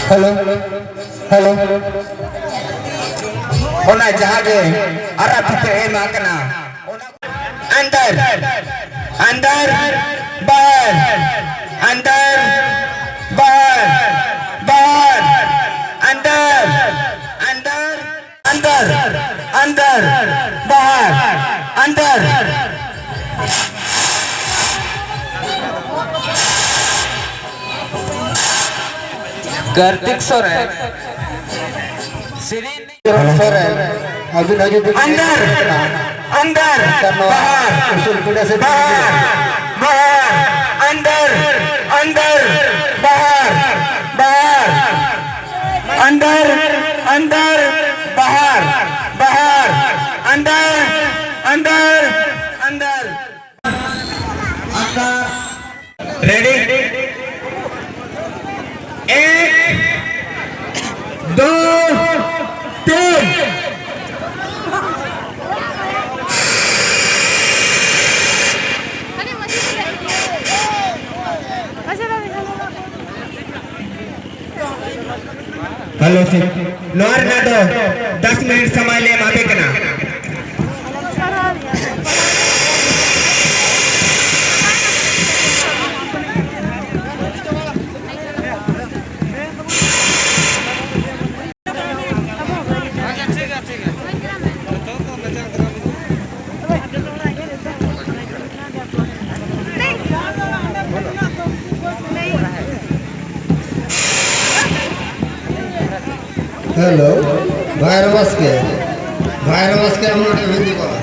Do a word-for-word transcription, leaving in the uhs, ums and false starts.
Hello, hello. ᱚᱱᱟ ᱡᱟᱦᱟᱸ ᱜᱮ ᱟᱨᱟᱜ ᱯᱷᱤᱛᱟᱹ ᱮᱢ ᱟᱠᱟᱱᱟ, ᱚᱱᱟ ᱟᱱᱫᱟᱨ, ᱟᱱᱫᱟᱨ, ᱵᱟᱦᱟᱨ, ᱟᱱᱫᱟᱨ, ᱵᱟᱦᱟᱨ, ᱵᱟᱦᱟᱨ, ᱟᱱᱫᱟᱨ, ᱟᱱᱫᱟᱨ, ᱟᱱᱫᱟᱨ, ᱟᱱᱫᱟᱨ, ᱵᱟᱦᱟᱨ, ᱟᱱᱫᱟᱨ᱾ ᱠᱟᱨᱛᱤᱠ ᱥᱚᱨᱮᱱ, ᱥᱮᱨᱮᱧ ᱥᱚᱨᱮᱱ, ᱟᱹᱵᱤᱱ ᱦᱤᱡᱩᱜ ᱵᱤᱱ᱾ ᱟᱱᱫᱟᱨ, ᱟᱱᱫᱟᱨ, ᱵᱟᱦᱟᱨ, ᱩᱥᱩᱞ ᱯᱤᱸᱰᱟᱹ ᱥᱮᱫ ᱵᱟᱦᱟᱨ, ᱵᱟᱦᱟᱨ, ᱟᱱᱫᱟᱨ, ᱟᱱᱫᱟᱨ, ᱵᱟᱦᱟᱨ, ᱵᱟᱦᱟᱨ, ᱟᱱᱫᱟᱨ, ᱟᱱᱫᱟᱨ, ᱵᱟᱦᱟᱨ, ᱵᱟᱦᱟᱨ, ᱟᱱᱫᱟᱨ, ᱟᱱᱫᱟᱨ, ᱟᱱᱫᱟᱨ᱾ ᱨᱮᱰᱤ? ᱮᱠ, ᱫᱩ, ᱛᱤᱱ᱾ ᱦᱮᱞᱳ, ᱴᱷᱤᱠ᱾ ᱱᱚᱣᱟ ᱨᱮᱱᱟᱜ ᱫᱚ ᱫᱚᱥ ᱢᱤᱱᱤᱴ ᱥᱚᱢᱚᱭ ᱞᱮ ᱮᱢᱟ ᱯᱮ ᱠᱟᱱᱟ᱾ ᱦᱮᱞᱳ, ᱵᱷᱟᱭᱨᱚ ᱵᱟᱥᱠᱮ, ᱵᱷᱟᱭᱨᱚ ᱵᱟᱥᱠᱮ, ᱟᱢ ᱱᱚᱰᱮ ᱦᱤᱡᱩᱜ ᱠᱚᱜᱼᱟ᱾